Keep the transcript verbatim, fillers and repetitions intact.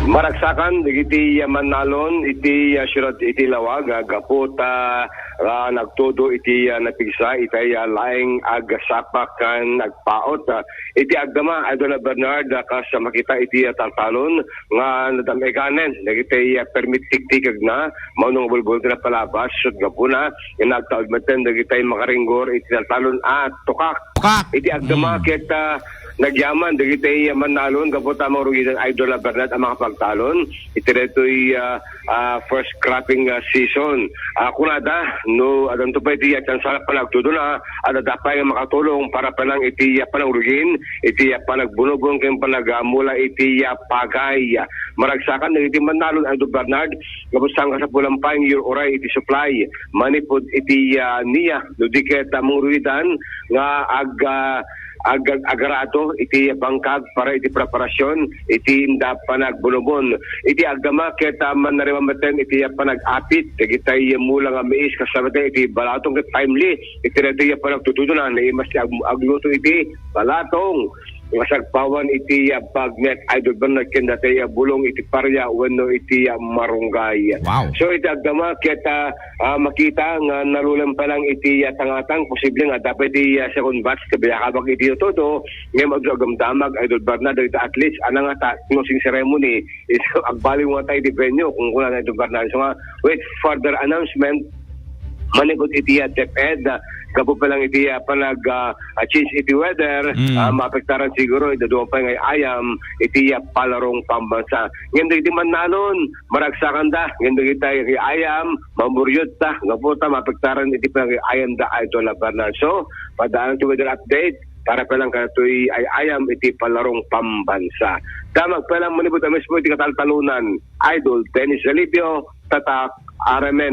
Maragsakan dagiti, ah, mannalon iti, ah, siudad iti Laoag, ah, gapu ta, ah, nagtudo iti, ah, napigsa itay, ah, laeng agsapak ken agpaut. Ah, iti agdama, Idol Bernard, ah, kas makita iti, ah, taltalon nga nadam-iganen dagiti, ah, permit tiktikagna, mano nga bulbul ti napalabas, ket gapuna, nga nagtaud metten dagiti makaringgor iti taltalon a tukak. Tukak! Iti agdama Mm. ket, ah, nagyaman dagiti mannalon gapu ta mangrugidan, Idol Bernard, a makapagtalon iti daytoy, ah, ah, first cropping, ah, season. Ah, kunada, no addanto pay iti, ah, tsansa a panagtudona, adda pay nga makatulong para penang iti, ah, panangrugin, iti, ah, panagbunobon ken panagmula iti, ah, pagay. Maragsakan dagiti mannalon, Idol Bernard, gapu ta saan kasapulan pay nga uray iti supply, manipud iti, ah, NIA, no di ket, ah, mangrugidan nga ag-, ah, ag-, ag-, agrado iti bangkag para iti preparasion iti inda panagbunobon. Iti agdama ket, ah, mannariwa metten iti, ah, panag-apit dagiti mula nga mais, kasla metten iti balatong ket timely iti daytoy panagtutudona, naimas ti ag-, agluto iti balatong nga sagpawan iti, ah, bagnet, Idol Bernard, ken daytoy, ah, bulong iti paria wenno iti, ah, marunggay. Wow. So, iti agdama ket, ah, ah, makita nga nalulem pa lang iti, ah, tangatang, posible nga adda pay iti, ah, second batch ti bayakabak iti tudo, ngem ag-, agdamdamag, Idol Bernard, dagiti athletes, a nangata, closing ceremony, is agbaliw nga tayo iti venue, kung kuna na, Idol Bernard. So nga, with further announcement, manipud iti, ah, DepEd, ah, gapu pa lang iti, ah, panag, ah, ah, change iti weather, Mm. ah, maapektaran siguro, iti duwa pay nga ayam, iti, ah, palarong pambansa. Ngem dagiti mannalon, maragsakanda, ngem dagiti ayam, mamuriot ta, gapu ta maapektaran iti panag-ayam da, Idol Bernard. So, padaan ti weather update, para pa lang kadatoy ay ayam iti palarong pambansa. Damag pa lang manipud a mismo iti kataltalonan, Idol Dennis Zalipio, Tatak, R M N.